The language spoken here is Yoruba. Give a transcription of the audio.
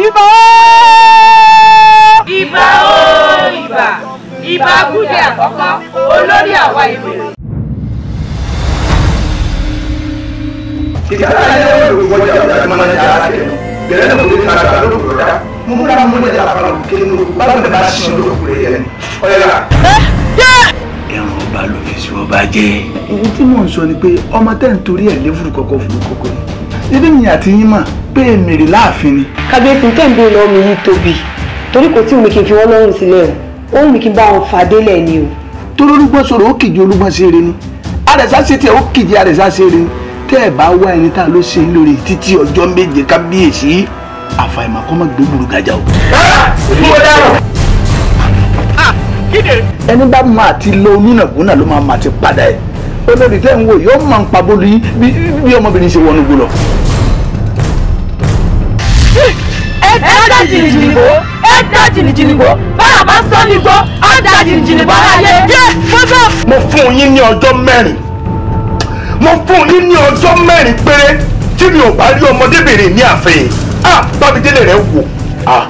Ìbà Ìbà o ìbà, ìbà Gúdẹ̀ àkọ́kọ́, olórí àwa ìbèrè. Ìgbà yẹn ló wọjà ọjà máa ń jà á kẹnu bẹ̀rẹ̀ náà kò ní ká gbà lóko rà mo múra mo ní àpàlà òkè nínú báwo ni bá ṣe lóko rẹ yẹn ọ̀yà. Ẹran ọba ló fi sí ọba jẹ. Ohun tí mò ń sọ ni pé ọmọ tẹ́ ń torí ẹ̀ lé fúrukọ̀kọ̀ fúrukọ̀kọ̀ ni níbi mi àti yín mà pé èmèrè láàfin ni. Kábíyèsí tẹ̀ ń béèrè lọ́wọ́ mi yìí tóbi torí kò tí ò ní kí n fi wọ́n lọ́rùn sílẹ̀ o, ó wù mí kí n bá wọn fà délẹ̀ ni o. Torí olúgbọ́n sọ̀rọ̀ ó kìjì olúgbọ́n ṣe eré ni, àrẹ̀sá ṣe tiẹ̀ ó kìjì àrẹ̀sá ṣe eré ni. Tẹ́ ẹ̀ bá wá ẹni tá a ló ṣe ń lórí títí ọjọ́ méje kábíyèsí, àfàìmọ̀ kọ́ mọ́ gbé gbùrùgàjà o. Ẹni bá máa ti lọ onínàkúnà ló máa ti padà ẹ̀. Olórí tẹ́ ń wò yóò máa ń pa bólú yín bí ọmọbìnrin ṣe wọnú gbó lọ. Ẹ dá jìnnìjìnnì bò, ẹ dá jìnnìjìnnì bò, bára bá sọ ní gbó, á dá jìnnìjìnnì bò láyé. Mo fún yín ní ọjọ́ mẹ́rin, mo fún yín ní ọjọ́ mẹ́rin péré tí mi ò bá rí ọmọdébìnrin ní ààfin. Ah, Bámidélé rẹ̀ wò. Ah.